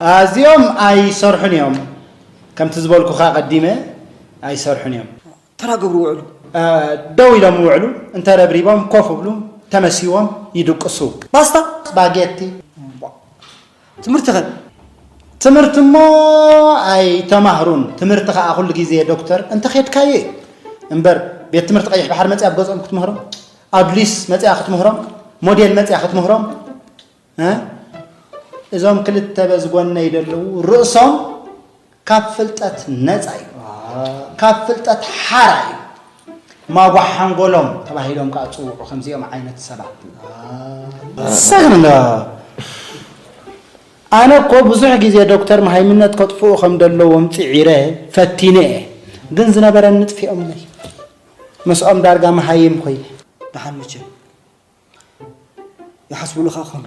ኣዚኦም ኣይሰርሑን እዮም። ከምቲ ዝበልኩኻ ቀዲመ ኣይሰርሑን እዮም። ተራ ገብሩ ውዕሉ። ደው ኢሎም ውዕሉ እንተረብሪቦም ኮፍ ብሉ ተመሲዎም ይድቅሱ። ባስታ ስፓጌቲ ትምህርቲ ኸ? ትምህርቲ እሞ ኣይተማህሩን። ትምህርቲ ኸዓ ኩሉ ግዜ ዶክተር እንተኸድካዮ እዩ እምበር ቤት ትምህርቲ ቀይሕ ባሕሪ መፅያ ኣብ ገፅኦም ክትምህሮም፣ ኣዱሊስ መፅያ ክትምህሮም፣ ሞዴል መፅያ ክትምህሮም እ? እዞም ክልተ በዚ ጎነይ ዘለዉ ርእሶም ካብ ፍልጠት ነፃ እዩ። ካብ ፍልጠት ሓራ እዩ። ማጓ ሓንጎሎም ተባሂሎም ከዓ ፅውዑ ከምዚኦም ዓይነት ሰባት። ሰግን እንዶ ኣነ እኮ ብዙሕ ግዜ ዶክተር መሃይምነት ከጥፍኡ ከም ዘለዎም ፅዒረ ፈቲነ እየ። ግን ዝነበረኒ ጥፊኦምለይ። ምስኦም ዳርጋ መሃይም ኮይነ። ደሓን መቸም ይሓስቡልኻ ኾኑ።